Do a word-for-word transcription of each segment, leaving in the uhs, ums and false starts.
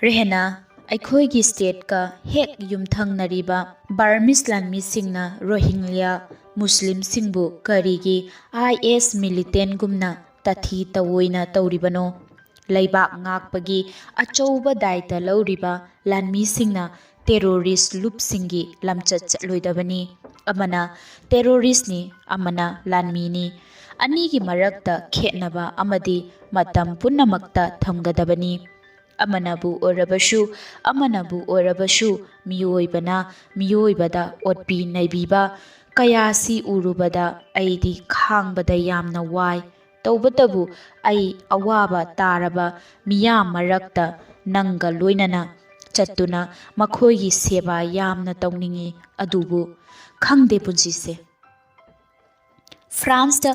ꯔꯦꯍꯅ, ꯑꯩꯈꯣꯏꯒꯤ ꯁ꯭ꯇꯦꯠꯀ ꯍꯦꯛ ꯌꯨꯝꯊꯪꯅꯔꯤꯕ ꯕꯔꯃꯤꯁ ꯂꯥꯟꯃꯤꯁꯤꯡꯅ ꯔꯣꯍꯤꯡꯂꯤꯌꯥ ꯃꯨꯁꯂꯤꯝꯁꯤꯡꯕꯨ ꯀꯔꯤꯒꯤ ꯑꯥꯏ ꯑꯦꯁ ꯃꯤꯂꯤꯇꯦꯟꯒꯨꯝꯅ ꯇꯥꯊꯤ ꯇꯧꯑꯣꯏꯅ ꯇꯧꯔꯤꯕꯅꯣ? ꯂꯩꯕꯥꯛ ꯉꯥꯛꯄꯒꯤ ꯑꯆꯧꯕ ꯗꯥꯏꯇ ꯂꯧꯔꯤꯕ ꯂꯥꯟꯃꯤꯁꯤꯡꯅ ꯇꯦꯔꯣꯔꯤꯁ ꯂꯨꯞꯁꯤꯡꯒꯤ ꯂꯝꯆꯠ ꯆꯠꯂꯣꯏꯗꯕꯅꯤ꯫ ꯑꯃꯅ ꯇꯦꯔꯣꯔꯤꯁꯅꯤ, ꯑꯃꯅ ꯂꯥꯟꯃꯤꯅꯤ꯫ ꯑꯅꯤꯒꯤ ꯃꯔꯛꯇ ꯈꯦꯠꯅꯕ ꯑꯃꯗꯤ ꯃꯇꯝ ꯄꯨꯝꯅꯃꯛꯇ ꯊꯝꯒꯗꯕꯅꯤ꯫ ꯑꯃꯅꯕꯨ ꯑꯣꯏꯔꯕꯁꯨ, ꯑꯃꯅꯕꯨ ꯑꯣꯏꯔꯕꯁꯨ, ꯃꯤꯑꯣꯏꯕꯅ ꯃꯤꯑꯣꯏꯕꯗ ꯑꯣꯠꯄꯤ ꯅꯩꯕꯤꯕ ꯀꯌꯥꯁꯤ ꯎꯔꯨꯕꯗ ꯑꯩꯗꯤ ꯈꯥꯡꯕꯗ ꯌꯥꯝꯅ ꯋꯥꯏ꯫ ꯇꯧꯕꯇꯕꯨ ꯑꯩ ꯑꯋꯥꯕ ꯇꯥꯔꯕ ꯃꯤꯌꯥꯝ ꯃꯔꯛꯇ ꯅꯪꯒ ꯂꯣꯏꯅꯅ ꯆꯠꯇꯨꯅ ꯃꯈꯣꯏꯒꯤ ꯁꯦꯕꯥ ꯌꯥꯝꯅ ꯇꯧꯅꯤꯡꯏ꯫ ꯑꯗꯨꯕꯨ ꯈꯪꯗꯦ ꯄꯨꯟꯁꯤꯁꯦ꯫ ꯐ꯭ꯔꯥꯟꯁꯇ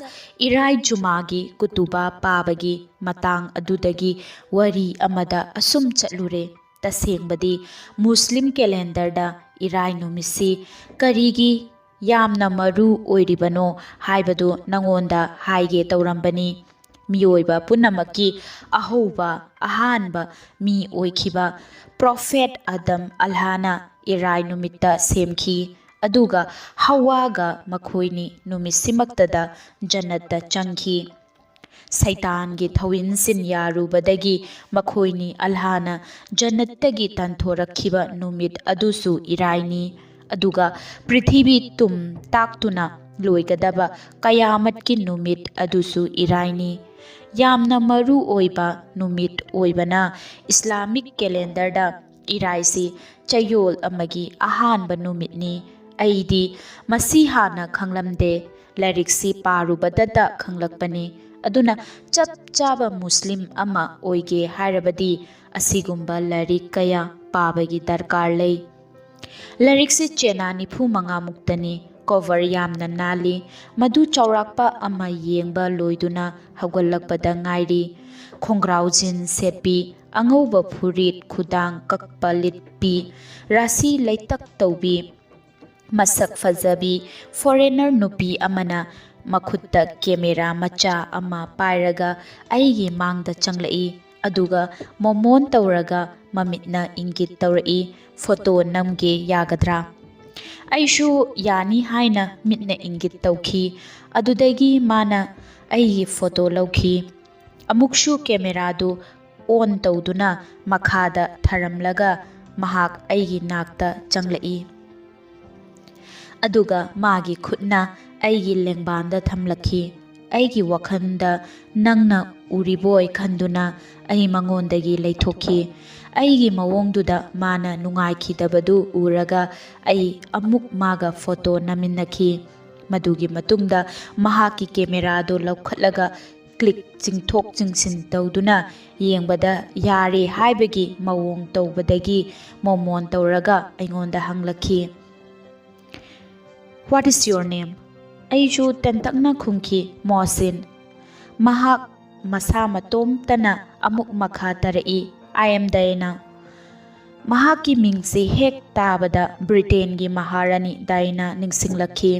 ꯏꯔꯥꯏ ꯖꯨꯃꯥꯒꯤ ꯀꯨꯇꯨꯕꯥ ꯄꯥꯕꯒꯤ ꯃꯇꯥꯡ ꯑꯗꯨꯗꯒꯤ ꯋꯥꯔꯤ ꯑꯃꯗ ꯑꯁꯨꯝ ꯆꯠꯂꯨꯔꯦ꯫ ꯇꯁꯦꯡꯕꯗꯤ ꯃꯨꯁꯂꯤꯝ ꯀꯦꯂꯦꯟꯗꯔꯗ ꯏꯔꯥꯏ ꯅꯨꯃꯤꯠꯁꯤ ꯀꯔꯤꯒꯤ ꯌꯥꯝꯅ ꯃꯔꯨ ꯑꯣꯏꯔꯤꯕꯅꯣ ꯍꯥꯏꯕꯗꯨ ꯅꯉꯣꯟꯗ ꯍꯥꯏꯒꯦ ꯇꯧꯔꯝꯕꯅꯤ꯫ ꯃꯤꯑꯣꯏꯕ ꯄꯨꯝꯅꯃꯛꯀꯤ ꯑꯍꯧꯕ, ꯑꯍꯥꯟꯕ ꯃꯤ ꯑꯣꯏꯈꯤꯕ ꯄ꯭ꯔꯣꯐꯦꯠ ꯑꯗꯝ ꯑꯜꯍꯥꯅ ꯏꯔꯥꯏ ꯅꯨꯃꯤꯠꯇ ꯁꯦꯝꯈꯤ, ꯑꯗꯨꯒ ꯍꯋꯥꯒ ꯃꯈꯣꯏꯅꯤ ꯅꯨꯃꯤꯠꯁꯤꯃꯛꯇꯗ ꯖꯟꯅꯠꯇ ꯆꯪꯈꯤ꯫ ꯁꯩꯇꯥꯟꯒꯤ ꯊꯧꯏꯟꯁꯤꯟ ꯌꯥꯔꯨꯕꯗꯒꯤ ꯃꯈꯣꯏꯅꯤ ꯑꯜꯍꯥꯅ ꯖꯟꯅꯠꯇꯒꯤ ꯇꯥꯟꯊꯣꯔꯛꯈꯤꯕ ꯅꯨꯃꯤꯠ ꯑꯗꯨꯁꯨ ꯏꯔꯥꯏꯅꯤ꯫ ꯑꯗꯨꯒ ꯄ꯭ꯔꯤꯊꯤꯕꯤ ꯇꯨꯝ ꯇꯥꯛꯇꯨꯅ ꯂꯣꯏꯒꯗꯕ ꯀꯌꯥꯃꯠꯀꯤ ꯅꯨꯃꯤꯠ ꯑꯗꯨꯁꯨ ꯏꯔꯥꯏꯅꯤ꯫ ꯌꯥꯝꯅ ꯃꯔꯨ ꯑꯣꯏꯕ ꯅꯨꯃꯤꯠ ꯑꯣꯏꯕꯅ ꯏꯁꯂꯥꯃꯤꯛ ꯀꯦꯂꯦꯟꯗꯔꯗ ꯏꯔꯥꯏꯁꯤ ꯆꯌꯣꯜ ꯑꯃꯒꯤ ꯑꯍꯥꯟꯕ ꯅꯨꯃꯤꯠꯅꯤ꯫ ꯑꯩꯗꯤ ꯃꯁꯤ ꯍꯥꯟꯅ ꯈꯪꯂꯝꯗꯦ꯫ ꯂꯥꯏꯔꯤꯛꯁꯤ ꯄꯥꯔꯨꯕꯗꯇ ꯈꯪꯂꯛꯄꯅꯤ꯫ ꯑꯗꯨꯅ ꯆꯞ ꯆꯥꯕ ꯃꯨꯁꯂꯤꯝ ꯑꯃ ꯑꯣꯏꯒꯦ ꯍꯥꯏꯔꯕꯗꯤ ꯑꯁꯤꯒꯨꯝꯕ ꯂꯥꯏꯔꯤꯛ ꯀꯌꯥ ꯄꯥꯕꯒꯤ ꯗꯔꯀꯥꯔ ꯂꯩ꯫ ꯂꯥꯏꯔꯤꯛꯁꯤ ꯆꯦꯅꯥ ꯅꯤꯐꯨ ꯃꯉꯥ ꯃꯨꯛꯇꯅꯤ꯫ ꯀꯣꯚꯔ ꯌꯥꯝꯅ ꯅꯥꯜꯂꯤ꯫ ꯃꯗꯨ ꯆꯥꯎꯔꯥꯛꯄ ꯑꯃ ꯌꯦꯡꯕ ꯂꯣꯏꯗꯨꯅ ꯍꯧꯒꯠꯂꯛꯄꯗ ꯉꯥꯏꯔꯤ꯫ ꯈꯣꯡꯒ꯭ꯔꯥꯎ ꯖꯤꯟ ꯁꯦꯠꯄꯤ, ꯑꯉꯧꯕ ꯐꯨꯔꯤꯠ ꯈꯨꯗꯥꯡ ꯀꯛꯄ ꯂꯤꯠꯄꯤ, ꯔꯥꯁꯤ ꯂꯩꯇꯛ ꯇꯧꯕꯤ, ꯃꯁꯛ ꯐꯖꯕꯤ ꯐꯣꯔꯦꯅꯔ ꯅꯨꯄꯤ ꯑꯃꯅ ꯃꯈꯨꯠꯇ ꯀꯦꯃꯦꯔꯥ ꯃꯆꯥ ꯑꯃ ꯄꯥꯏꯔꯒ ꯑꯩꯒꯤ ꯃꯥꯡꯗ ꯆꯪꯂꯛꯏ꯫ ꯑꯗꯨꯒ ꯃꯣꯃꯣꯟ ꯇꯧꯔꯒ ꯃꯃꯤꯠꯅ ꯏꯪꯒꯤꯠ ꯇꯧꯔꯛꯏ, "ꯐꯣꯇꯣ ꯅꯝꯒꯦ, ꯌꯥꯒꯗ꯭ꯔꯥ?" ꯑꯩꯁꯨ ꯌꯥꯅꯤ ꯍꯥꯏꯅ ꯃꯤꯠꯅ ꯏꯪꯒꯤꯠ ꯇꯧꯈꯤ꯫ ꯑꯗꯨꯗꯒꯤ ꯃꯥꯅ ꯑꯩꯒꯤ ꯐꯣꯇꯣ ꯂꯧꯈꯤ꯫ ꯑꯃꯨꯛꯁꯨ ꯀꯦꯃꯦꯔꯥꯗꯨ ꯑꯣꯟ ꯇꯧꯗꯨꯅ ꯃꯈꯥꯗ ꯊꯔꯝꯂꯒ ꯃꯍꯥꯛ ꯑꯩꯒꯤ ꯅꯥꯛꯇ ꯆꯪꯂꯛꯏ꯫ ꯑꯗꯨꯒ ꯃꯥꯒꯤ ꯈꯨꯠꯅ ꯑꯩꯒꯤ ꯂꯦꯡꯕꯥꯟꯗ ꯊꯝꯂꯛꯈꯤ꯫ ꯑꯩꯒꯤ ꯋꯥꯈꯜꯗ ꯅꯪꯅ ꯎꯔꯤꯕꯣꯏ ꯈꯟꯗꯨꯅ ꯑꯩ ꯃꯉꯣꯟꯗꯒꯤ ꯂꯩꯊꯣꯛꯈꯤ꯫ ꯑꯩꯒꯤ ꯃꯑꯣꯡꯗꯨꯗ ꯃꯥꯅ ꯅꯨꯡꯉꯥꯏꯈꯤꯗꯕꯗꯨ ꯎꯔꯒ ꯑꯩ ꯑꯃꯨꯛ ꯃꯥꯒ ꯐꯣꯇꯣ ꯅꯝꯃꯤꯟꯅꯈꯤ꯫ ꯃꯗꯨꯒꯤ ꯃꯇꯨꯡꯗ ꯃꯍꯥꯛꯀꯤ ꯀꯦꯃꯦꯔꯥꯗꯨ ꯂꯧꯈꯠꯂꯒ ꯀ꯭ꯂꯤꯛ ꯆꯤꯡꯊꯣꯛ ꯆꯤꯡꯁꯤꯟ ꯇꯧꯗꯨꯅ ꯌꯦꯡꯕꯗ ꯌꯥꯔꯦ ꯍꯥꯏꯕꯒꯤ ꯃꯑꯣꯡ ꯇꯧꯕꯗꯒꯤ ꯃꯣꯃꯣꯟ ꯇꯧꯔꯒ ꯑꯩꯉꯣꯟꯗ ꯍꯪꯂꯛꯈꯤ, "What is your name?" ꯑꯩꯁꯨ ꯇꯦꯟꯇꯛꯅ ꯈꯨꯝꯈꯤ, "ꯃꯣꯍꯁꯤꯟ꯫" ꯃꯍꯥꯛ ꯃꯁꯥ ꯃꯇꯣꯝꯇꯅ ꯑꯃꯨꯛ ꯃꯈꯥ ꯇꯥꯔꯛꯏ, "I am Diana." ꯃꯍꯥꯛꯀꯤ ꯃꯤꯡꯁꯤ ꯍꯦꯛ ꯇꯥꯕꯗ ꯕ꯭ꯔꯤꯇꯦꯟꯒꯤ ꯃꯍꯥꯔꯥꯅꯤ ꯗꯥꯏꯅꯥ ꯅꯤꯡꯁꯤꯡꯂꯛꯈꯤ꯫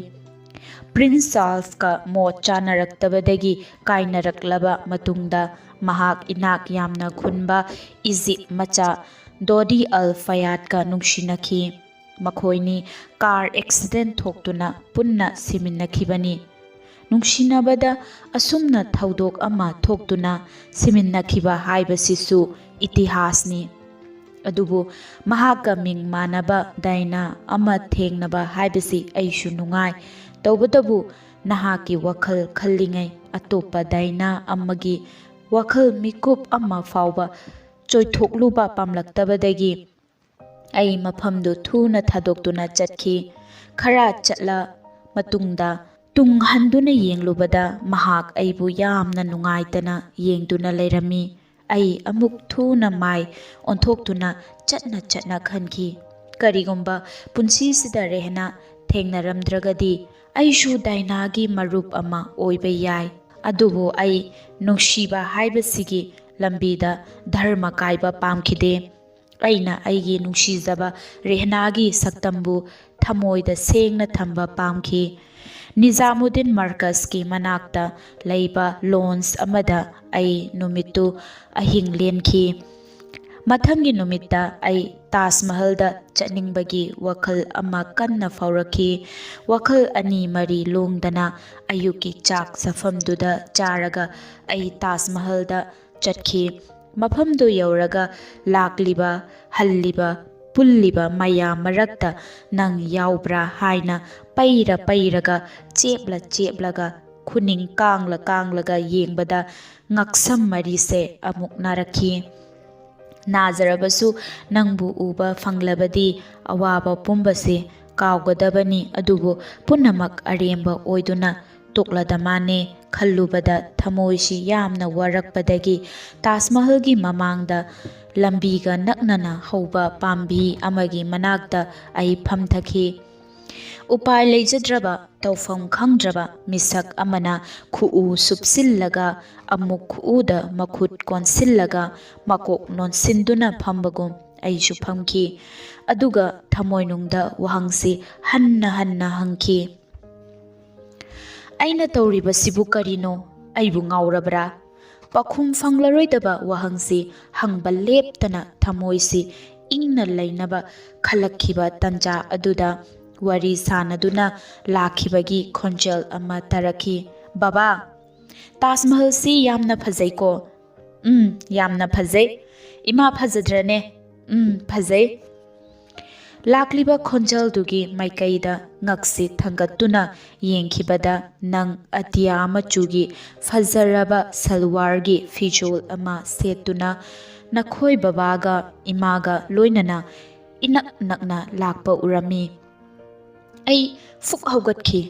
ꯄ꯭ꯔꯤꯟꯁ ꯆꯥꯔꯜꯁꯀ ꯃꯣꯠ ꯆꯥꯅꯔꯛꯇꯕꯗꯒꯤ ꯀꯥꯏꯅꯔꯛꯂꯕ ꯃꯇꯨꯡꯗ ꯃꯍꯥꯛ ꯏꯅꯥꯛ ꯌꯥꯝꯅ ꯈꯨꯟꯕ ꯏꯖꯤꯞ ꯃꯆꯥ ꯗꯣꯗꯤ ꯑꯜ ꯐꯌꯥꯗꯀ ꯅꯨꯡꯁꯤꯅꯈꯤ꯫ ꯃꯈꯣꯏꯅꯤ ꯀꯥꯔ ꯑꯦꯛꯁꯤꯗꯦꯟ ꯊꯣꯛꯇꯨꯅ ꯄꯨꯟꯅ ꯁꯤꯃꯤꯟꯅꯈꯤꯕꯅꯤ꯫ ꯅꯨꯡꯁꯤꯅꯕꯗ ꯑꯁꯨꯝꯅ ꯊꯧꯗꯣꯛ ꯑꯃ ꯊꯣꯛꯇꯨꯅ ꯁꯤꯃꯤꯟꯅꯈꯤꯕ ꯍꯥꯏꯕꯁꯤꯁꯨ ꯏꯇꯤꯍꯥꯁꯅꯤ꯫ ꯑꯗꯨꯕꯨ ꯃꯍꯥꯛꯀ ꯃꯤꯡ ꯃꯥꯟꯅꯕ ꯗꯥꯏꯅꯥ ꯑꯃ ꯊꯦꯡꯅꯕ ꯍꯥꯏꯕꯁꯤ ꯑꯩꯁꯨ ꯅꯨꯡꯉꯥꯏ꯫ ꯇꯧꯕꯇꯕꯨ ꯅꯍꯥꯛꯀꯤ ꯋꯥꯈꯜ ꯈꯜꯂꯤꯉꯩ ꯑꯇꯣꯞꯄ ꯗꯥꯏꯅꯥ ꯑꯃꯒꯤ ꯋꯥꯈꯜ ꯃꯤꯀꯨꯞ ꯑꯃ ꯐꯥꯎꯕ ꯆꯣꯏꯊꯣꯛꯂꯨꯕ ꯄꯥꯝꯂꯛꯇꯕꯗꯒꯤ ꯑꯩ ꯃꯐꯝꯗꯨ ꯊꯨꯅ ꯊꯥꯗꯣꯛꯇꯨꯅ ꯆꯠꯈꯤ꯫ ꯈꯔ ꯆꯠꯂ ꯃꯇꯨꯡꯗ ꯇꯨꯡ ꯍꯟꯗꯨꯅ ꯌꯦꯡꯂꯨꯕꯗ ꯃꯍꯥꯛ ꯑꯩꯕꯨ ꯌꯥꯝꯅ ꯅꯨꯡꯉꯥꯏꯇꯅ ꯌꯦꯡꯗꯨꯅ ꯂꯩꯔꯝꯃꯤ꯫ ꯑꯩ ꯑꯃꯨꯛ ꯊꯨꯅ ꯃꯥꯏ ꯑꯣꯟꯊꯣꯛꯇꯨꯅ ꯆꯠꯅ ꯆꯠꯅ ꯈꯟꯈꯤ, "ꯀꯔꯤꯒꯨꯝꯕ ꯄꯨꯟꯁꯤꯁꯤꯗ ꯔꯦꯍꯅꯥ ꯊꯦꯡꯅꯔꯝꯗ꯭ꯔꯒꯗꯤ ꯑꯩꯁꯨ ꯗꯥꯏꯅꯥꯒꯤ ꯃꯔꯨꯞ ꯑꯃ ꯑꯣꯏꯕ ꯌꯥꯏ꯫ ꯑꯗꯨꯕꯨ ꯑꯩ ꯅꯨꯡꯁꯤꯕ ꯍꯥꯏꯕꯁꯤꯒꯤ ꯂꯝꯕꯤꯗ ꯙꯔꯃ ꯀꯥꯏꯕ ꯄꯥꯝꯈꯤꯗꯦ꯫ ꯑꯩꯅ ꯑꯩꯒꯤ ꯅꯨꯡꯁꯤꯖꯕ ꯔꯦꯍꯅꯥꯒꯤ ꯁꯛꯇꯝꯕꯨ ꯊꯃꯣꯏꯗ ꯁꯦꯡꯅ ꯊꯝꯕ ꯄꯥꯝꯈꯤ꯫" ꯅꯤꯖꯥꯃꯨꯗꯤꯟ ꯃꯔꯀꯁꯀꯤ ꯃꯅꯥꯛꯇ ꯂꯩꯕ ꯂꯣꯟꯖ ꯑꯃꯗ ꯑꯩ ꯅꯨꯃꯤꯠꯇꯨ ꯑꯍꯤꯡ ꯂꯦꯟꯈꯤ꯫ ꯃꯊꯪꯒꯤ ꯅꯨꯃꯤꯠꯇ ꯑꯩ ꯇꯥꯖ ꯃꯍꯜꯗ ꯆꯠꯅꯤꯡꯕꯒꯤ ꯋꯥꯈꯜ ꯑꯃ ꯀꯟꯅ ꯐꯥꯎꯔꯛꯈꯤ꯫ ꯋꯥꯈꯜ ꯑꯅꯤ ꯃꯔꯤ ꯂꯣꯡꯗꯅ ꯑꯌꯨꯛꯀꯤ ꯆꯥꯛ ꯆꯥꯐꯝꯗꯨꯗ ꯆꯥꯔꯒ ꯑꯩ ꯇꯥꯖ ꯃꯍꯜꯗ ꯆꯠꯈꯤ꯫ ꯃꯐꯝꯗꯨ ꯌꯧꯔꯒ ꯂꯥꯛꯂꯤꯕ, ꯍꯜꯂꯤꯕ, ꯄꯨꯜꯂꯤꯕ ꯃꯌꯥꯝ ꯃꯔꯛꯇ ꯅꯪ ꯌꯥꯎꯕ꯭ꯔꯥ ꯍꯥꯏꯅ ꯄꯩꯔ ꯄꯩꯔꯒ, ꯆꯦꯞꯂ ꯆꯦꯞꯂꯒ, ꯈꯨꯅꯤꯡ ꯀꯥꯡꯂ ꯀꯥꯡꯂꯒ ꯌꯦꯡꯕꯗ ꯉꯛꯁꯝ ꯃꯔꯤꯁꯦ ꯑꯃꯨꯛ ꯅꯥꯔꯛꯈꯤ꯫ ꯅꯥꯖꯔꯕꯁꯨ ꯅꯪꯕꯨ ꯎꯕ ꯐꯪꯂꯕꯗꯤ ꯑꯋꯥꯕ ꯄꯨꯝꯕꯁꯦ ꯀꯥꯎꯒꯗꯕꯅꯤ, ꯑꯗꯨꯕꯨ ꯄꯨꯝꯅꯃꯛ ꯑꯔꯦꯝꯕ ꯑꯣꯏꯗꯨꯅ ꯇꯣꯛꯂꯗꯃꯥꯅꯦ ꯈꯜꯂꯨꯕꯗ ꯊꯃꯣꯏꯁꯤ ꯌꯥꯝꯅ ꯋꯥꯔꯛꯄꯗꯒꯤ ꯇꯥꯖ ꯃꯍꯜꯒꯤ ꯃꯃꯥꯡꯗ ꯂꯝꯕꯤꯒ ꯅꯛꯅꯅ ꯍꯧꯕ ꯄꯥꯝꯕꯤ ꯑꯃꯒꯤ ꯃꯅꯥꯛꯇ ꯑꯩ ꯐꯝꯊꯈꯤ꯫ ꯎꯄꯥꯏ ꯂꯩꯖꯗ꯭ꯔꯕ, ꯇꯧꯐꯝ ꯈꯪꯗ꯭ꯔꯕ ꯃꯤꯁꯛ ꯑꯃꯅ ꯈꯨꯎ ꯁꯨꯞꯆꯤꯜꯂꯒ, ꯑꯃꯨꯛ ꯈꯨꯎꯗ ꯃꯈꯨꯠ ꯀꯣꯟꯁꯤꯜꯂꯒ, ꯃꯀꯣꯛ ꯅꯣꯟꯁꯤꯟꯗꯨꯅ ꯐꯝꯕꯒꯨꯝ ꯑꯩꯁꯨ ꯐꯝꯈꯤ꯫ ꯑꯗꯨꯒ ꯊꯃꯣꯏꯅꯨꯡꯗ ꯋꯥꯍꯪꯁꯤ ꯍꯟꯅ ꯍꯟꯅ ꯍꯪꯈꯤ꯫ "ꯑꯩꯅ ꯇꯧꯔꯤꯕꯁꯤꯕꯨ ꯀꯔꯤꯅꯣ? ꯑꯩꯕꯨ ꯉꯥꯎꯔꯕ꯭ꯔꯥ?" ꯄꯥꯎꯈꯨꯝ ꯐꯪꯂꯔꯣꯏꯗꯕ ꯋꯥꯍꯪꯁꯤ ꯍꯪꯕ ꯂꯦꯞꯇꯅ ꯊꯃꯣꯏꯁꯤ ꯏꯪꯅ ꯂꯩꯅꯕ ꯈꯜꯂꯛꯈꯤꯕ ꯇꯟꯖꯥ ꯑꯗꯨꯗ ꯋꯥꯔꯤ ꯁꯥꯅꯗꯨꯅ ꯂꯥꯛꯈꯤꯕꯒꯤ ꯈꯣꯟꯖꯦꯜ ꯑꯃ ꯇꯥꯔꯛꯈꯤ꯫ "ꯕꯕꯥ, ꯇꯥꯖ ꯃꯍꯜꯁꯤ ꯌꯥꯝꯅ ꯐꯖꯩꯀꯣ?" "ꯎꯝ, ꯌꯥꯝꯅ ꯐꯖꯩ꯫ ꯏꯃꯥ ꯐꯖꯗ꯭ꯔꯅꯦ?" "ꯎꯝ, ꯐꯖꯩ"꯫ ꯂꯥꯛꯂꯤꯕ ꯈꯣꯟꯖꯦꯜꯗꯨꯒꯤ ꯃꯥꯏꯀꯩꯗ ꯉꯛꯁꯤ ꯊꯥꯡꯒꯠꯇꯨꯅ ꯌꯦꯡꯈꯤꯕꯗ ꯅꯪ ꯑꯇꯤꯌꯥ ꯃꯆꯨꯒꯤ ꯐꯖꯔꯕ ꯁꯜꯋꯥꯔꯒꯤ ꯐꯤꯖꯣꯜ ꯑꯃ ꯁꯦꯠꯇꯨꯅ ꯅꯈꯣꯏ ꯕꯕꯥꯒ ꯏꯃꯥꯒ ꯂꯣꯏꯅꯅ ꯏꯅꯛ ꯅꯛꯅ ꯂꯥꯛꯄ ꯎꯔꯝꯃꯤ꯫ ꯑꯩ ꯐꯨꯛ ꯍꯧꯒꯠꯈꯤ꯫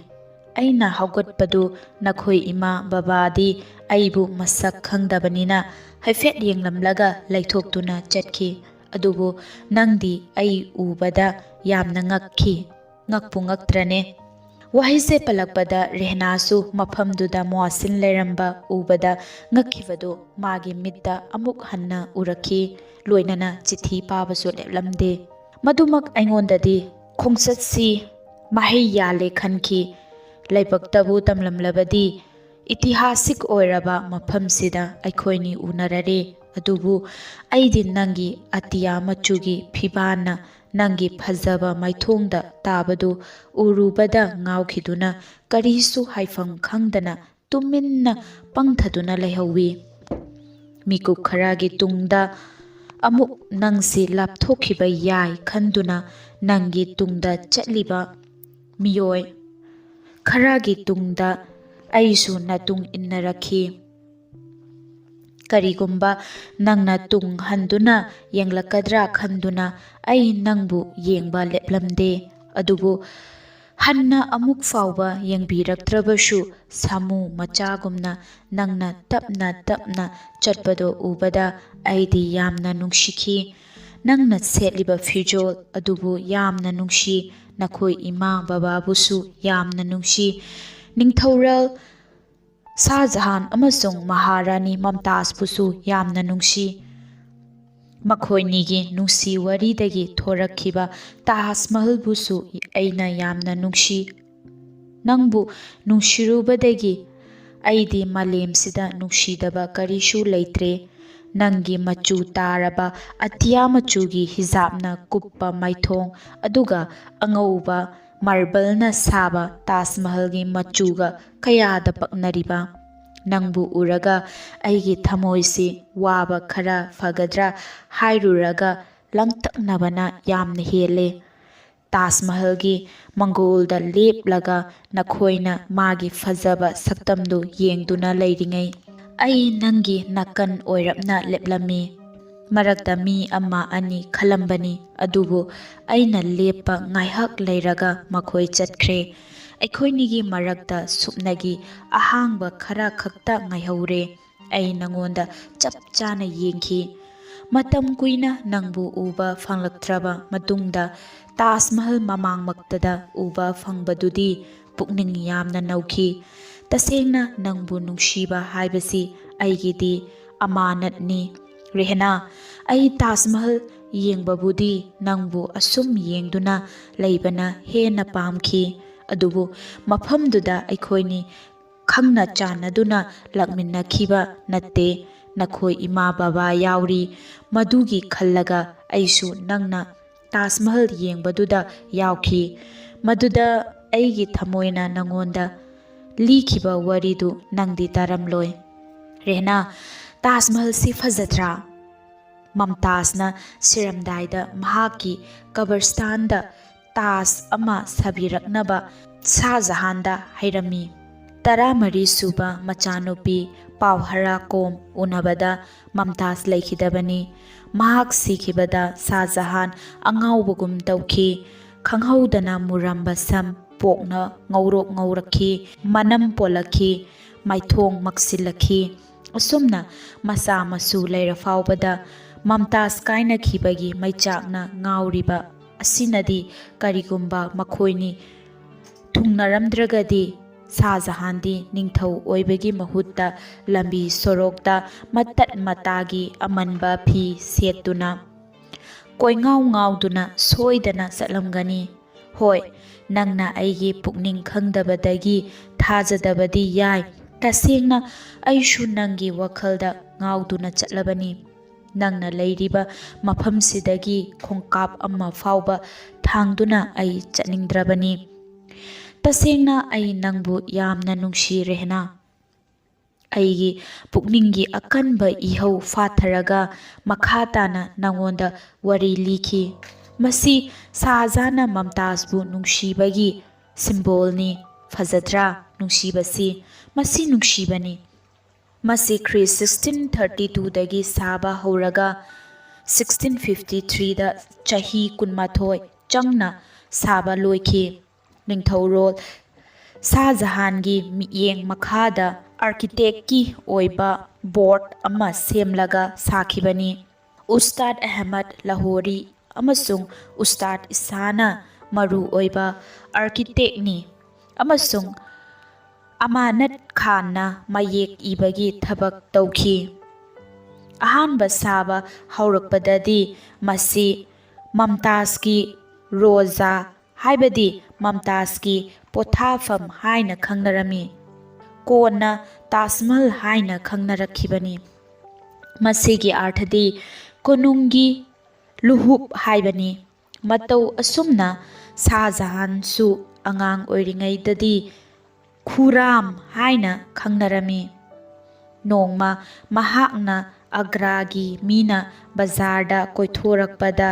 ꯑꯩꯅ ꯍꯧꯒꯠꯄꯗꯨ ꯅꯈꯣꯏ ꯏꯃꯥ ꯕꯕꯥꯗꯤ ꯑꯩꯕꯨ ꯃꯁꯛ ꯈꯪꯗꯕꯅꯤꯅ ꯍꯥꯏꯐꯦꯠ ꯌꯦꯡꯂꯝꯂꯒ ꯂꯩꯊꯣꯛꯇꯨꯅ ꯆꯠꯈꯤ꯫ ꯑꯗꯨꯕꯨ ꯅꯪꯗꯤ ꯑꯩ ꯎꯕꯗ ꯌꯥꯝꯅ ꯉꯛꯈꯤ꯫ ꯉꯛꯄꯨ ꯉꯛꯇ꯭ꯔꯅꯦ? ꯋꯥꯍꯩꯁꯦ ꯄꯜꯂꯛꯄꯗ ꯔꯦꯍꯅꯥꯁꯨ ꯃꯐꯝꯗꯨꯗ ꯃꯣꯍꯥꯁꯤꯟ ꯂꯩꯔꯝꯕ ꯎꯕꯗ ꯉꯛꯈꯤꯕꯗꯨ ꯃꯥꯒꯤ ꯃꯤꯠꯇ ꯑꯃꯨꯛ ꯍꯟꯅ ꯎꯔꯛꯈꯤ꯫ ꯂꯣꯏꯅꯅ ꯆꯤꯊꯤ ꯄꯥꯕꯁꯨ ꯂꯦꯞꯂꯝꯗꯦ꯫ ꯃꯗꯨꯃꯛ ꯑꯩꯉꯣꯟꯗꯗꯤ ꯈꯣꯡꯆꯠꯁꯤ ꯃꯍꯩ ꯌꯥꯜꯂꯦ ꯈꯟꯈꯤ꯫ ꯂꯥꯏꯕꯛꯇꯕꯨ ꯇꯝꯂꯝꯂꯕꯗꯤ ꯏꯇꯤꯍꯥꯁꯤꯛ ꯑꯣꯏꯔꯕ ꯃꯐꯝꯁꯤꯗ ꯑꯩꯈꯣꯏꯅꯤ ꯎꯅꯔꯔꯦ꯫ ꯑꯗꯨꯕꯨ ꯑꯩꯗꯤ ꯅꯪꯒꯤ ꯑꯇꯤꯌꯥ ꯃꯆꯨꯒꯤ ꯐꯤꯕꯥꯟꯅ ꯅꯪꯒꯤ ꯐꯖꯕ ꯃꯥꯏꯊꯣꯡꯗ ꯇꯥꯕꯗꯨ ꯎꯔꯨꯕꯗ ꯉꯥꯎꯈꯤꯗꯨꯅ ꯀꯔꯤꯁꯨ ꯍꯥꯏꯐꯝ ꯈꯪꯗꯅ ꯇꯨꯃꯤꯟꯅ ꯄꯪꯊꯗꯨꯅ ꯂꯩꯍꯧꯋꯤ꯫ ꯃꯤꯀꯨꯞ ꯈꯔꯒꯤ ꯇꯨꯡꯗ ꯑꯃꯨꯛ ꯅꯪꯁꯤ ꯂꯥꯞꯊꯣꯛꯈꯤꯕ ꯌꯥꯏ ꯈꯟꯗꯨꯅ ꯅꯪꯒꯤ ꯇꯨꯡꯗ ꯆꯠꯂꯤꯕ ꯃꯤꯑꯣꯏ ꯈꯔꯒꯤ ꯇꯨꯡꯗ ꯑꯩꯁꯨ ꯅꯇꯨꯡ ꯏꯟꯅꯔꯛꯈꯤ꯫ ꯀꯔꯤꯒꯨꯝꯕ ꯅꯪꯅ ꯇꯨꯡ ꯍꯟꯗꯨꯅ ꯌꯦꯡꯂꯛꯀꯗ꯭ꯔꯥ ꯈꯟꯗꯨꯅ ꯑꯩ ꯅꯪꯕꯨ ꯌꯦꯡꯕ ꯂꯦꯞꯂꯝꯗꯦ꯫ ꯑꯗꯨꯕꯨ ꯍꯟꯅ ꯑꯃꯨꯛ ꯐꯥꯎꯕ ꯌꯦꯡꯕꯤꯔꯛꯇ꯭ꯔꯕꯁꯨ, ꯁꯥꯃꯨ ꯃꯆꯥꯒꯨꯝꯅ ꯅꯪꯅ ꯇꯞꯅ ꯇꯞꯅ ꯆꯠꯄꯗꯣ ꯎꯕꯗ ꯑꯩꯗꯤ ꯌꯥꯝꯅ ꯅꯨꯡꯁꯤꯈꯤ꯫ ꯅꯪꯅ ꯁꯦꯠꯂꯤꯕ ꯐꯤꯖꯣꯜ ꯑꯗꯨꯕꯨ ꯌꯥꯝꯅ ꯅꯨꯡꯁꯤ꯫ ꯅꯈꯣꯏ ꯏꯃꯥ ꯕꯕꯥꯕꯨꯁꯨ ꯌꯥꯝꯅ ꯅꯨꯡꯁꯤ꯫ ꯅꯤꯡꯊꯧꯔꯦꯜ ꯁꯥꯍ ꯖꯍꯥꯟ ꯑꯃꯁꯨꯡ ꯃꯍꯥꯔꯥꯅꯤ ꯃꯝꯇꯥꯖꯄꯨꯁꯨ ꯌꯥꯝꯅ ꯅꯨꯡꯁꯤ꯫ ꯃꯈꯣꯏꯅꯤꯒꯤ ꯅꯨꯡꯁꯤ ꯋꯥꯔꯤꯗꯒꯤ ꯊꯣꯔꯛꯈꯤꯕ ꯇꯥꯖ ꯃꯍꯜꯕꯨꯁꯨ ꯑꯩꯅ ꯌꯥꯝꯅ ꯅꯨꯡꯁꯤ꯫ ꯅꯪꯕꯨ ꯅꯨꯡꯁꯤꯔꯨꯕꯗꯒꯤ ꯑꯩꯗꯤ ꯃꯥꯂꯦꯝꯁꯤꯗ ꯅꯨꯡꯁꯤꯗꯕ ꯀꯔꯤꯁꯨ ꯂꯩꯇ꯭ꯔꯦ꯫ ꯅꯪꯒꯤ ꯃꯆꯨ ꯇꯥꯔꯕ ꯑꯇꯤꯌꯥ ꯃꯆꯨꯒꯤ ꯍꯤꯖꯥꯕꯅ ꯀꯨꯞꯄ ꯃꯥꯏꯊꯣꯡ, ꯑꯗꯨꯒ ꯑꯉꯧꯕ ꯃꯥꯔꯕꯜꯅ ꯁꯥꯕ ꯇꯥꯖ ꯃꯍꯜꯒꯤ ꯃꯆꯨꯒ ꯀꯌꯥꯗ ꯄꯛꯅꯔꯤꯕ! ꯅꯪꯕꯨ ꯎꯔꯒ ꯑꯩꯒꯤ ꯊꯃꯣꯏꯁꯤ ꯋꯥꯕ ꯈꯔ ꯐꯒꯗ꯭ꯔꯥ ꯍꯥꯏꯔꯨꯔꯒ ꯂꯥꯡꯇꯛꯅꯕꯅ ꯌꯥꯝꯅ ꯍꯦꯜꯂꯦ꯫ ꯇꯥꯖ ꯃꯍꯜꯒꯤ ꯃꯪꯒꯣꯜꯗ ꯂꯦꯞꯂꯒ ꯅꯈꯣꯏꯅ ꯃꯥꯒꯤ ꯐꯖꯕ ꯁꯛꯇꯝꯗꯨ ꯌꯦꯡꯗꯨꯅ ꯂꯩꯔꯤꯉꯩ, ꯑꯩ ꯅꯪꯒꯤ ꯅꯥꯀꯟ ꯑꯣꯏꯔꯞꯅ ꯂꯦꯞꯂꯝꯃꯤ꯫ ꯃꯔꯛꯇ ꯃꯤ ꯑꯃ ꯑꯅꯤ ꯈꯜꯂꯝꯕꯅꯤ, ꯑꯗꯨꯕꯨ ꯑꯩꯅ ꯂꯦꯞꯄ ꯉꯥꯏꯍꯥꯛ ꯂꯩꯔꯒ ꯃꯈꯣꯏ ꯆꯠꯈ꯭ꯔꯦ꯫ ꯑꯩꯈꯣꯏꯅꯤꯒꯤ ꯃꯔꯛꯇ ꯁꯨꯞꯅꯒꯤ ꯑꯍꯥꯡꯕ ꯈꯔ ꯈꯛꯇ ꯉꯥꯏꯍꯧꯔꯦ꯫ ꯑꯩ ꯅꯉꯣꯟꯗ ꯆꯞ ꯆꯥꯅ ꯌꯦꯡꯈꯤ꯫ ꯃꯇꯝ ꯀꯨꯏꯅ ꯅꯪꯕꯨ ꯎꯕ ꯐꯪꯂꯛꯇ꯭ꯔꯕ ꯃꯇꯨꯡꯗ ꯇꯥꯖ ꯃꯍꯜ ꯃꯃꯥꯡꯃꯛꯇꯗ ꯎꯕ ꯐꯪꯕꯗꯨꯗꯤ ꯄꯨꯛꯅꯤꯡ ꯌꯥꯝꯅ ꯅꯧꯈꯤ꯫ ꯇꯁꯦꯡꯅ ꯅꯪꯕꯨ ꯅꯨꯡꯁꯤꯕ ꯍꯥꯏꯕꯁꯤ ꯑꯩꯒꯤꯗꯤ ꯑꯃꯥꯅꯠꯅꯤ꯫ ꯔꯦꯍꯅꯥ, ꯑꯩ ꯇꯥꯖ ꯃꯍꯜ ꯌꯦꯡꯕꯕꯨꯗꯤ ꯅꯪꯕꯨ ꯑꯁꯨꯝ ꯌꯦꯡꯗꯨꯅ ꯂꯩꯕꯅ ꯍꯦꯟꯅ ꯄꯥꯝꯈꯤ꯫ ꯑꯗꯨꯕꯨ ꯃꯐꯝꯗꯨꯗ ꯑꯩꯈꯣꯏꯅꯤ ꯈꯪꯅ ꯆꯥꯟꯅꯗꯨꯅ ꯂꯥꯛꯃꯤꯟꯅꯈꯤꯕ ꯅꯠꯇꯦ꯫ ꯅꯈꯣꯏ ꯏꯃꯥ ꯕꯕꯥ ꯌꯥꯎꯔꯤ꯫ ꯃꯗꯨꯒꯤ ꯈꯜꯂꯒ ꯑꯩꯁꯨ ꯅꯪꯅ ꯇꯥꯖ ꯃꯍꯜ ꯌꯦꯡꯕꯗꯨꯗ ꯌꯥꯎꯈꯤ꯫ ꯃꯗꯨꯗ ꯑꯩꯒꯤ ꯊꯃꯣꯏꯅ ꯅꯉꯣꯟꯗ ꯂꯤꯈꯤꯕ ꯋꯥꯔꯤꯗꯨ ꯅꯪꯗꯤ ꯇꯥꯔꯝꯂꯣꯏ꯫ ꯔꯦꯍꯅꯥ, ꯇꯥꯖ ꯃꯍꯜꯁꯤ ꯐꯖꯗ꯭ꯔꯥ? ꯃꯝꯇꯥꯖꯅ ꯁꯤꯔꯝꯗꯥꯏꯗ ꯃꯍꯥꯛꯀꯤ ꯀꯕꯔꯁꯇꯥꯟꯗ ꯇꯥꯖ ꯑꯃ ꯁꯥꯕꯤꯔꯛꯅꯕ ꯁꯥꯍ ꯖꯍꯥꯟꯗ ꯍꯥꯏꯔꯝꯃꯤ꯫ ꯇꯔꯥꯃꯔꯤ ꯁꯨꯕ ꯃꯆꯥꯅꯨꯄꯤ ꯄꯥꯎꯍꯔꯥ ꯀꯣꯝ ꯎꯅꯕꯗ ꯃꯝꯇꯥꯖ ꯂꯩꯈꯤꯗꯕꯅꯤ꯫ ꯃꯍꯥꯛ ꯁꯤꯈꯤꯕꯗ ꯁꯥꯍ ꯖꯍꯥꯟ ꯑꯉꯥꯎꯕꯒꯨꯝ ꯇꯧꯈꯤ꯫ ꯈꯪꯍꯧꯗꯅ ꯃꯨꯔꯝꯕ ꯁꯝ ꯄꯣꯛꯅ ꯉꯧꯔꯣꯛ ꯉꯧꯔꯛꯈꯤ, ꯃꯅꯝ ꯄꯣꯜꯂꯛꯈꯤ, ꯃꯥꯏꯊꯣꯡ ꯃꯛꯁꯤꯜꯂꯛꯈꯤ꯫ ꯑꯁꯨꯝꯅ ꯃꯆꯥ ꯃꯁꯨ ꯂꯩꯔ ꯐꯥꯎꯕꯗ ꯃꯝꯇꯥꯖ ꯀꯥꯏꯅꯈꯤꯕꯒꯤ ꯃꯩꯆꯥꯛꯅ ꯉꯥꯎꯔꯤꯕ ꯑꯁꯤꯅꯗꯤ ꯀꯔꯤꯒꯨꯝꯕ ꯃꯈꯣꯏꯅꯤ ꯊꯨꯡꯅꯔꯝꯗ꯭ꯔꯒꯗꯤ ꯁꯥꯍ ꯖꯍꯥꯟꯗꯤ ꯅꯤꯡꯊꯧ ꯑꯣꯏꯕꯒꯤ ꯃꯍꯨꯠꯇ ꯂꯝꯕꯤ ꯁꯣꯔꯣꯛꯇ ꯃꯇꯠ ꯃꯇꯥꯒꯤ ꯑꯃꯟꯕ ꯐꯤ ꯁꯦꯠꯇꯨꯅ ꯀꯣꯏꯉꯥꯎ ꯉꯥꯎꯗꯨꯅ ꯁꯣꯏꯗꯅ ꯆꯠꯂꯝꯒꯅꯤ꯫ ꯍꯣꯏ, ꯅꯪꯅ ꯑꯩꯒꯤ ꯄꯨꯛꯅꯤꯡ ꯈꯪꯗꯕꯗꯒꯤ ꯊꯥꯖꯗꯕꯗꯤ ꯌꯥꯏ꯫ ꯇꯁꯦꯡꯅ ꯑꯩꯁꯨ ꯅꯪꯒꯤ ꯋꯥꯈꯜꯗ ꯉꯥꯎꯗꯨꯅ ꯆꯠꯂꯕꯅꯤ꯫ ꯅꯪꯅ ꯂꯩꯔꯤꯕ ꯃꯐꯝꯁꯤꯗꯒꯤ ꯈꯣꯡꯀꯥꯞ ꯑꯃ ꯐꯥꯎꯕ ꯊꯥꯡꯗꯨꯅ ꯑꯩ ꯆꯠꯅꯤꯡꯗ꯭ꯔꯕꯅꯤ꯫ ꯇꯁꯦꯡꯅ ꯑꯩ ꯅꯪꯕꯨ ꯌꯥꯝꯅ ꯅꯨꯡꯁꯤ, ꯔꯦꯍꯅꯥ꯫ ꯑꯩꯒꯤ ꯄꯨꯛꯅꯤꯡꯒꯤ ꯑꯀꯟꯕ ꯏꯍꯧ ꯐꯥꯊꯔꯒ ꯃꯈꯥ ꯇꯥꯅ ꯅꯉꯣꯟꯗ ꯋꯥꯔꯤ ꯂꯤꯈꯤ꯫ ꯃꯁꯤ ꯁꯥꯍꯖꯥꯅ ꯃꯝꯇꯥꯖꯕꯨ ꯅꯨꯡꯁꯤꯕꯒꯤ ꯁꯤꯝꯕꯣꯜꯅꯤ꯫ ꯐꯖꯗ꯭ꯔꯥ ꯅꯨꯡꯁꯤꯕꯁꯤ? ꯃꯁꯤ ꯅꯨꯡꯁꯤꯕꯅꯤ꯫ ꯃꯁꯤ ꯈ꯭ꯔꯤ ꯁꯤꯛꯁꯇꯤꯟ ꯊꯥꯔꯇꯤ ꯇꯨꯗꯒꯤ ꯁꯥꯕ ꯍꯧꯔꯒ ꯁꯤꯛꯁꯇꯤꯟ ꯐꯤꯐꯇꯤ ꯊ꯭ꯔꯤꯗ ꯆꯍꯤ ꯀꯨꯟꯃꯥꯊꯣꯏ ꯆꯪꯅ ꯁꯥꯕ ꯂꯣꯏꯈꯤ꯫ ꯅꯤꯡꯊꯧꯔꯣꯜ ꯁꯥꯍ ꯖꯍꯥꯟꯒꯤ ꯃꯤꯠꯌꯦꯡ ꯃꯈꯥꯗ ꯑꯥꯔꯀꯤꯇꯦꯛꯀꯤ ꯑꯣꯏꯕ ꯕꯣꯔꯗ ꯑꯃ ꯁꯦꯝꯂꯒ ꯁꯥꯈꯤꯕꯅꯤ꯫ ꯎꯁꯇꯥꯗ ꯑꯍꯃꯗ ꯂꯥꯍꯣꯔꯤ ꯑꯃꯁꯨꯡ ꯎꯁꯇꯥꯗ ꯏꯁꯥꯅ ꯃꯔꯨ ꯑꯣꯏꯕ ꯑꯥꯔꯀꯤꯇꯦꯛꯅꯤ ꯑꯃꯁꯨꯡ ꯑꯃꯥꯅꯠ ꯈꯥꯟꯅ ꯃꯌꯦꯛ ꯏꯕꯒꯤ ꯊꯕꯛ ꯇꯧꯈꯤ꯫ ꯑꯍꯥꯟꯕ ꯁꯥꯕ ꯍꯧꯔꯛꯄꯗꯗꯤ ꯃꯁꯤ ꯃꯝꯇꯥꯖꯀꯤ ꯔꯣꯖꯥ, ꯍꯥꯏꯕꯗꯤ ꯃꯝꯇꯥꯖꯀꯤ ꯄꯣꯊꯥꯐꯝ ꯍꯥꯏꯅ ꯈꯪꯅꯔꯝꯃꯤ꯫ ꯀꯣꯟꯅ ꯇꯥꯖ ꯃꯍꯜ ꯍꯥꯏꯅ ꯈꯪꯅꯔꯛꯈꯤꯕꯅꯤ꯫ ꯃꯁꯤꯒꯤ ꯑꯥꯔꯊꯗꯤ ꯀꯣꯅꯨꯡꯒꯤ ꯂꯨꯍꯨꯞ ꯍꯥꯏꯕꯅꯤ꯫ ꯃꯇꯧ ꯑꯁꯨꯝꯅ ꯁꯥꯍ ꯖꯍꯥꯟꯁꯨ ꯑꯉꯥꯡ ꯑꯣꯏꯔꯤꯉꯩꯗꯗꯤ ꯈꯨꯔꯥꯝ ꯍꯥꯏꯅ ꯈꯪꯅꯔꯝꯃꯤ꯫ ꯅꯣꯡꯃ ꯃꯍꯥꯛꯅ ꯑꯒ꯭ꯔꯥꯒꯤ ꯃꯤꯅ ꯕꯖꯥꯔꯗ ꯀꯣꯏꯊꯣꯔꯛꯄꯗ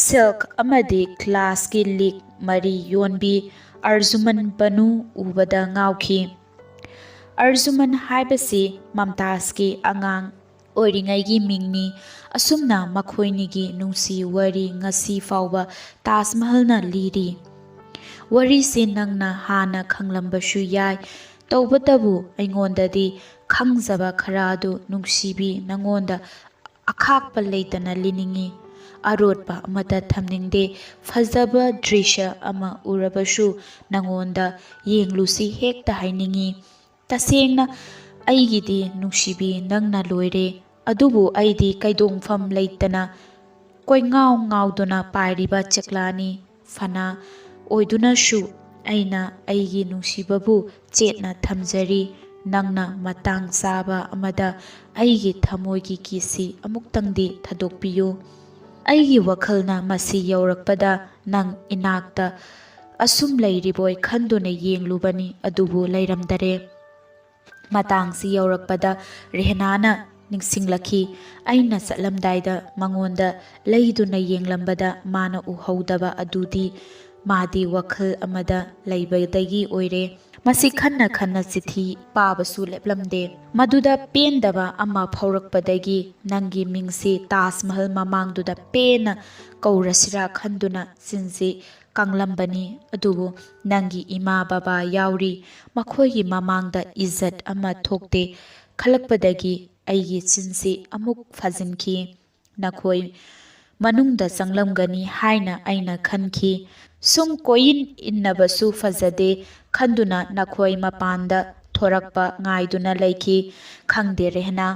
ꯁꯤꯜꯛ ꯑꯃꯗꯤ ꯒ꯭ꯂꯥꯁꯀꯤ ꯂꯤꯛ ꯃꯔꯤ ꯌꯣꯟꯕꯤ ꯑꯔꯖꯨꯃꯟ ꯕꯅꯨ ꯎꯕꯗ ꯉꯥꯎꯈꯤ꯫ ꯑꯔꯖꯨꯃꯟ ꯍꯥꯏꯕꯁꯤ ꯃꯝꯇꯥꯖꯀꯤ ꯑꯉꯥꯡ ꯑꯣꯏꯔꯤꯉꯩꯒꯤ ꯃꯤꯡꯅꯤ꯫ ꯑꯁꯨꯝꯅ ꯃꯈꯣꯏꯅꯤꯒꯤ ꯅꯨꯡꯁꯤ ꯋꯥꯔꯤ ꯉꯁꯤ ꯐꯥꯎꯕ ꯇꯥꯖ ꯃꯍꯜꯅ ꯂꯤꯔꯤ꯫ ꯋꯥꯔꯤꯁꯤ ꯅꯪꯅ ꯍꯥꯟꯅ ꯈꯪꯂꯝꯕꯁꯨ ꯌꯥꯏ, ꯇꯧꯕꯇꯕꯨ ꯑꯩꯉꯣꯟꯗꯗꯤ ꯈꯪꯖꯕ ꯈꯔ ꯑꯗꯨ ꯅꯨꯡꯁꯤꯕꯤ ꯅꯉꯣꯟꯗ ꯑꯈꯥꯛꯄ ꯂꯩꯇꯅ ꯂꯤꯅꯤꯡꯏ꯫ ꯑꯔꯣꯠꯄ ꯑꯃꯠꯇ ꯊꯝꯅꯤꯡꯗꯦ꯫ ꯐꯖꯕ ꯗ꯭ꯔꯤꯁ꯭ꯌ ꯑꯃ ꯎꯔꯕꯁꯨ ꯅꯉꯣꯟꯗ ꯌꯦꯡꯂꯨꯁꯤ ꯍꯦꯛꯇ ꯍꯥꯏꯅꯤꯡꯏ꯫ ꯇꯁꯦꯡꯅ ꯑꯩꯒꯤꯗꯤ ꯅꯨꯡꯁꯤꯕꯤ ꯅꯪꯅ ꯂꯣꯏꯔꯦ꯫ ꯑꯗꯨꯕꯨ ꯑꯩꯗꯤ ꯀꯩꯗꯣꯡꯐꯝ ꯂꯩꯇꯅ ꯀꯣꯏꯉꯥꯎ ꯉꯥꯎꯗꯨꯅ ꯄꯥꯏꯔꯤꯕ ꯆꯦꯛꯂꯥꯅꯤ꯫ ꯐꯅ ꯑꯣꯏꯗꯨꯅꯁꯨ ꯑꯩꯅ ꯑꯩꯒꯤ ꯅꯨꯡꯁꯤꯕꯕꯨ ꯆꯦꯠꯅ ꯊꯝꯖꯔꯤ꯫ ꯅꯪꯅ ꯃꯇꯥꯡ ꯆꯥꯕ ꯑꯃꯗ ꯑꯩꯒꯤ ꯊꯃꯣꯏꯒꯤ ꯀꯤꯁꯤ ꯑꯃꯨꯛꯇꯪꯗꯤ ꯊꯥꯗꯣꯛꯄꯤꯌꯨ꯫ ꯑꯩꯒꯤ ꯋꯥꯈꯜꯅ ꯃꯁꯤ ꯌꯧꯔꯛꯄꯗ ꯅꯪ ꯏꯅꯥꯛꯇ ꯑꯁꯨꯝ ꯂꯩꯔꯤꯕꯣꯏ ꯈꯟꯗꯨꯅ ꯌꯦꯡꯂꯨꯕꯅꯤ, ꯑꯗꯨꯕꯨ ꯂꯩꯔꯝꯗꯔꯦ꯫ ꯃꯇꯥꯡꯁꯤ ꯌꯧꯔꯛꯄꯗ ꯔꯦꯍꯅꯥꯅ ꯅꯤꯡꯁꯤꯡꯂꯛꯈꯤ꯫ ꯑꯩꯅ ꯆꯠꯂꯝꯗꯥꯏꯗ ꯃꯉꯣꯟꯗ ꯂꯩꯗꯨꯅ ꯌꯦꯡꯂꯝꯕꯗ ꯃꯥꯅ ꯎꯍꯧꯗꯕ ꯑꯗꯨꯗꯤ ꯃꯥꯗꯤ ꯋꯥꯈꯜ ꯑꯃꯗ ꯂꯩꯕꯗꯒꯤ ꯑꯣꯏꯔꯦ꯫ ꯃꯁꯤ ꯈꯟꯅ ꯈꯟꯅ ꯆꯤꯊꯤ ꯄꯥꯕꯁꯨ ꯂꯦꯞꯂꯝꯗꯦ꯫ ꯃꯗꯨꯗ ꯄꯦꯟꯗꯕ ꯑꯃ ꯐꯥꯎꯔꯛꯄꯗꯒꯤ ꯅꯪꯒꯤ ꯃꯤꯡꯁꯤ ꯇꯥꯖ ꯃꯍꯜ ꯃꯃꯥꯡꯗꯨꯗ ꯄꯦꯟꯅ ꯀꯧꯔꯁꯤꯔꯥ ꯈꯟꯗꯨꯅ ꯆꯤꯟꯁꯤ ꯀꯥꯡꯂꯝꯕꯅꯤ꯫ ꯑꯗꯨꯕꯨ ꯅꯪꯒꯤ ꯏꯃꯥ ꯕꯕꯥ ꯌꯥꯎꯔꯤ, ꯃꯈꯣꯏꯒꯤ ꯃꯃꯥꯡꯗ ꯏꯖꯠ ꯑꯃ ꯊꯣꯛꯇꯦ ꯈꯜꯂꯛꯄꯗꯒꯤ ꯑꯩꯒꯤ ꯆꯤꯟꯁꯤ ꯑꯃꯨꯛ ꯐꯥꯖꯤꯟꯈꯤ꯫ ꯅꯈꯣꯏ ꯃꯅꯨꯡꯗ ꯆꯪꯂꯝꯒꯅꯤ ꯍꯥꯏꯅ ꯑꯩꯅ ꯈꯟꯈꯤ꯫ ꯁꯨꯝ ꯀꯣꯏꯏꯟ ꯏꯟꯅꯕꯁꯨ ꯐꯖꯗꯦ ꯈꯟꯗꯨꯅ ꯅꯈꯣꯏ ꯃꯄꯥꯟꯗ ꯊꯣꯔꯛꯄ ꯉꯥꯏꯗꯨꯅ ꯂꯩꯈꯤ꯫ ꯈꯪꯗꯦ ꯔꯦꯍꯅꯥ,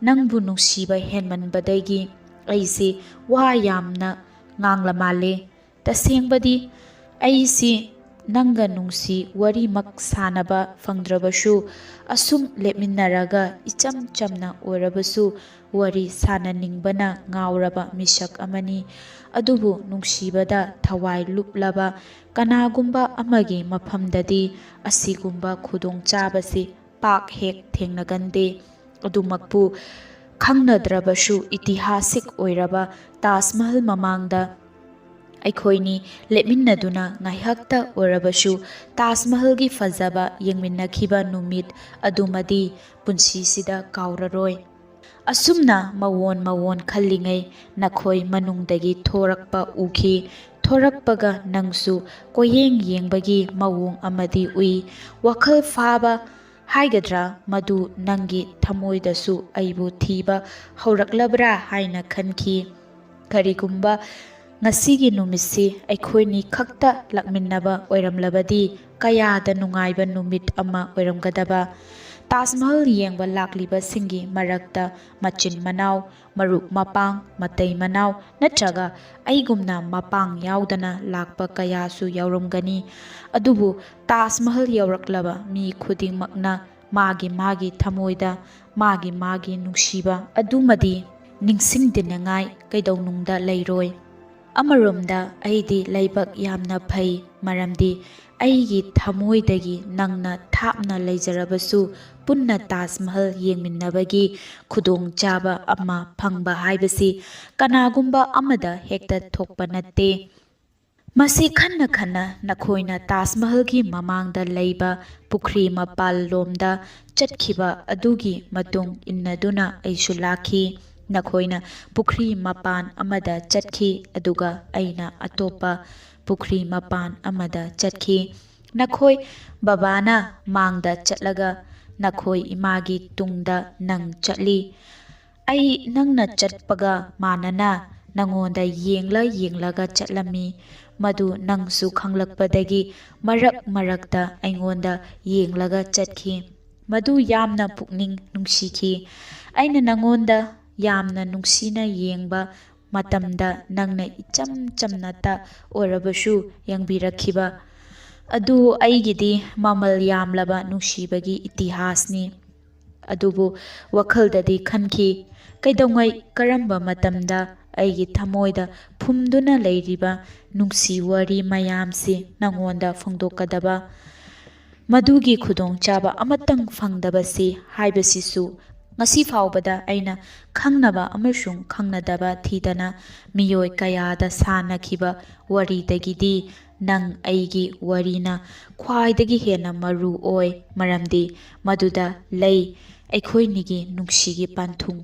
ꯅꯪꯕꯨ ꯅꯨꯡꯁꯤꯕ ꯍꯦꯟꯃꯟꯕꯗꯒꯤ ꯑꯩꯁꯤ ꯋꯥ ꯌꯥꯝꯅ ꯉꯥꯡꯂ ꯃꯥꯜꯂꯦ꯫ ꯇꯁꯦꯡꯕꯗꯤ ꯑꯩꯁꯤ ꯅꯪꯒ ꯅꯨꯡꯁꯤ ꯋꯥꯔꯤꯃꯛ ꯁꯥꯟꯅꯕ ꯐꯪꯗ꯭ꯔꯕꯁꯨ, ꯑꯁꯨꯝ ꯂꯦꯞꯃꯤꯟꯅꯔꯒ ꯏꯆꯝ ꯆꯝꯅ ꯑꯣꯏꯔꯕꯁꯨ ꯋꯥꯔꯤ ꯁꯥꯟꯅꯅꯤꯡꯕꯅ ꯉꯥꯎꯔꯕ ꯃꯤꯁꯛ ꯑꯃꯅꯤ꯫ ꯑꯗꯨꯕꯨ ꯅꯨꯡꯁꯤꯕꯗ ꯊꯋꯥꯏ ꯂꯨꯞꯂꯕ ꯀꯅꯥꯒꯨꯝꯕ ꯑꯃꯒꯤ ꯃꯐꯝꯗꯗꯤ ꯑꯁꯤꯒꯨꯝꯕ ꯈꯨꯗꯣꯡꯆꯥꯕꯁꯤ ꯄꯥꯛ ꯍꯦꯛ ꯊꯦꯡꯅꯒꯟꯗꯦ꯫ ꯑꯗꯨꯃꯛꯄꯨ ꯈꯪꯅꯗ꯭ꯔꯕꯁꯨ ꯏꯇꯤꯍꯥꯁꯤꯛ ꯑꯣꯏꯔꯕ ꯇꯥꯖ ꯃꯍꯜ ꯃꯃꯥꯡꯗ ꯑꯩꯈꯣꯏꯅꯤ ꯂꯦꯞꯃꯤꯟꯅꯗꯨꯅ ꯉꯥꯏꯍꯥꯛꯇ ꯑꯣꯏꯔꯕꯁꯨ ꯇꯥꯖ ꯃꯍꯜꯒꯤ ꯐꯖꯕ ꯌꯦꯡꯃꯤꯟꯅꯈꯤꯕ ꯅꯨꯃꯤꯠ ꯑꯗꯨꯃꯗꯤ ꯄꯨꯟꯁꯤꯁꯤꯗ ꯀꯥꯎꯔꯔꯣꯏ꯫ ꯑꯁꯨꯝꯅ ꯃꯋꯣꯟ ꯃꯋꯣꯟ ꯈꯜꯂꯤꯉꯩ ꯅꯈꯣꯏ ꯃꯅꯨꯡꯗꯒꯤ ꯊꯣꯔꯛꯄ ꯎꯈꯤ꯫ ꯊꯣꯔꯛꯄꯒ ꯅꯪꯁꯨ ꯀꯣꯌꯦꯡ ꯌꯦꯡꯕꯒꯤ ꯃꯑꯣꯡ ꯑꯃꯗꯤ ꯎꯏ꯫ ꯋꯥꯈꯜ ꯐꯥꯕ ꯍꯥꯏꯒꯗ꯭ꯔꯥ, ꯃꯗꯨ ꯅꯪꯒꯤ ꯊꯃꯣꯏꯗꯁꯨ ꯑꯩꯕꯨ ꯊꯤꯕ ꯍꯧꯔꯛꯂꯕ꯭ꯔꯥ ꯍꯥꯏꯅ ꯈꯟꯈꯤ꯫ ꯀꯔꯤꯒꯨꯝꯕ ꯉꯁꯤꯒꯤ ꯅꯨꯃꯤꯠꯁꯤ ꯑꯩꯈꯣꯏꯅꯤ ꯈꯛꯇ ꯂꯥꯛꯃꯤꯟꯅꯕ ꯑꯣꯏꯔꯝꯂꯕꯗꯤ ꯀꯌꯥꯗ ꯅꯨꯡꯉꯥꯏꯕ ꯅꯨꯃꯤꯠ ꯑꯃ ꯑꯣꯏꯔꯝꯒꯗꯕ꯫ ꯇꯥꯖ ꯃꯍꯜ ꯌꯦꯡꯕ ꯂꯥꯛꯂꯤꯕꯁꯤꯡꯒꯤ ꯃꯔꯛꯇ ꯃꯆꯤꯟ ꯃꯅꯥꯎ, ꯃꯔꯨꯞ ꯃꯄꯥꯡ, ꯃꯇꯩ ꯃꯅꯥꯎ ꯅꯠꯇ꯭ꯔꯒ ꯑꯩꯒꯨꯝꯅ ꯃꯄꯥꯡ ꯌꯥꯎꯗꯅ ꯂꯥꯛꯄ ꯀꯌꯥꯁꯨ ꯌꯥꯎꯔꯝꯒꯅꯤ꯫ ꯑꯗꯨꯕꯨ ꯇꯥꯖ ꯃꯍꯜ ꯌꯧꯔꯛꯂꯕ ꯃꯤ ꯈꯨꯗꯤꯡꯃꯛꯅ ꯃꯥꯒꯤ ꯃꯥꯒꯤ ꯊꯃꯣꯏꯗ ꯃꯥꯒꯤ ꯃꯥꯒꯤ ꯅꯨꯡꯁꯤꯕ ꯑꯗꯨꯃꯗꯤ ꯅꯤꯡꯁꯤꯡꯗꯅꯉꯥꯏ ꯀꯩꯗꯧꯅꯨꯡꯗ ꯂꯩꯔꯣꯏ꯫ ꯑꯃꯔꯣꯝꯗ ꯑꯩꯗꯤ ꯂꯥꯏꯕꯛ ꯌꯥꯝꯅ ꯐꯩ, ꯃꯔꯝꯗꯤ ꯑꯩꯒꯤ ꯊꯃꯣꯏꯗꯒꯤ ꯅꯪꯅ ꯊꯥꯞꯅ ꯂꯩꯖꯔꯕꯁꯨ ꯄꯨꯟꯅ ꯇꯥꯖ ꯃꯍꯜ ꯌꯦꯡꯃꯤꯟꯅꯕꯒꯤ ꯈꯨꯗꯣꯡꯆꯥꯕ ꯑꯃ ꯐꯪꯕ ꯍꯥꯏꯕꯁꯤ ꯀꯅꯥꯒꯨꯝꯕ ꯑꯃꯗ ꯍꯦꯛꯇ ꯊꯣꯛꯄ ꯅꯠꯇꯦ꯫ ꯃꯁꯤ ꯈꯟꯅ ꯈꯟꯅ ꯅꯈꯣꯏꯅ ꯇꯥꯖ ꯃꯍꯜꯒꯤ ꯃꯃꯥꯡꯗ ꯂꯩꯕ ꯄꯨꯈ꯭ꯔꯤ ꯃꯄꯥꯜꯂꯣꯝꯗ ꯆꯠꯈꯤꯕ ꯑꯗꯨꯒꯤ ꯃꯇꯨꯡ ꯏꯟꯅꯗꯨꯅ ꯑꯩꯁꯨ ꯂꯥꯛꯈꯤ꯫ ꯅꯈꯣꯏꯅ ꯄꯨꯈ꯭ꯔꯤ ꯃꯄꯥꯟ ꯑꯃꯗ ꯆꯠꯈꯤ, ꯑꯗꯨꯒ ꯑꯩꯅ ꯑꯇꯣꯞꯄ ꯄꯨꯈ꯭ꯔꯤ ꯃꯄꯥꯟ ꯑꯃꯗ ꯆꯠꯈꯤ꯫ ꯅꯈꯣꯏ ꯕꯕꯥꯅ ꯃꯥꯡꯗ ꯆꯠꯂꯒ ꯅꯈꯣꯏ ꯏꯃꯥꯒꯤ ꯇꯨꯡꯗ ꯅꯪ ꯆꯠꯂꯤ꯫ ꯑꯩ ꯅꯪꯅ ꯆꯠꯄꯒ ꯃꯥꯟꯅꯅ ꯅꯉꯣꯟꯗ ꯌꯦꯡꯂ ꯌꯦꯡꯂꯒ ꯆꯠꯂꯝꯃꯤ꯫ ꯃꯗꯨ ꯅꯪꯁꯨ ꯈꯪꯂꯛꯄꯗꯒꯤ ꯃꯔꯛ ꯃꯔꯛꯇ ꯑꯩꯉꯣꯟꯗ ꯌꯦꯡꯂꯒ ꯆꯠꯈꯤ꯫ ꯃꯗꯨ ꯌꯥꯝꯅ ꯄꯨꯛꯅꯤꯡ ꯅꯨꯡꯁꯤꯈꯤ꯫ ꯑꯩꯅ ꯅꯉꯣꯟꯗ ꯌꯥꯝꯅ ꯅꯨꯡꯁꯤꯅ ꯌꯦꯡꯕ ꯃꯇꯝꯗ ꯅꯪꯅ ꯏꯆꯝ ꯆꯝꯅꯇ ꯑꯣꯏꯔꯕꯁꯨ ꯌꯦꯡꯕꯤꯔꯛꯈꯤꯕ ꯑꯗꯨ ꯑꯩꯒꯤꯗꯤ ꯃꯃꯜ ꯌꯥꯝꯂꯕ ꯅꯨꯡꯁꯤꯕꯒꯤ ꯏꯇꯤꯍꯥꯁꯅꯤ꯫ ꯑꯗꯨꯕꯨ ꯋꯥꯈꯜꯗꯗꯤ ꯈꯟꯈꯤ, "ꯀꯩꯗꯧꯉꯩ, ꯀꯔꯝꯕ ꯃꯇꯝꯗ ꯑꯩꯒꯤ ꯊꯃꯣꯏꯗ ꯐꯨꯝꯗꯨꯅ ꯂꯩꯔꯤꯕ ꯅꯨꯡꯁꯤ ꯋꯥꯔꯤ ꯃꯌꯥꯝꯁꯤ ꯅꯉꯣꯟꯗ ꯐꯣꯡꯗꯣꯛꯀꯗꯕ? ꯃꯗꯨꯒꯤ ꯈꯨꯗꯣꯡꯆꯥꯕ ꯑꯃꯇꯪ ꯐꯪꯗꯕꯁꯤ ꯍꯥꯏꯕꯁꯤꯁꯨ ꯉꯁꯤ ꯐꯥꯎꯕꯗ ꯑꯩꯅ ꯈꯪꯅꯕ ꯑꯃꯁꯨꯡ ꯈꯪꯅꯗꯕ ꯊꯤꯗꯅ ꯃꯤꯑꯣꯏ ꯀꯌꯥꯗ ꯁꯥꯟꯅꯈꯤꯕ ꯋꯥꯔꯤꯗꯒꯤꯗꯤ ꯅꯪ ꯑꯩꯒꯤ ꯋꯥꯔꯤꯅ ꯈ꯭ꯋꯥꯏꯗꯒꯤ ꯍꯦꯟꯅ ꯃꯔꯨ ꯑꯣꯏ, ꯃꯔꯝꯗꯤ ꯃꯗꯨꯗ ꯂꯩ ꯑꯩꯈꯣꯏꯅꯤꯒꯤ ꯅꯨꯡꯁꯤꯒꯤ ꯄꯥꯟꯊꯨꯡ꯫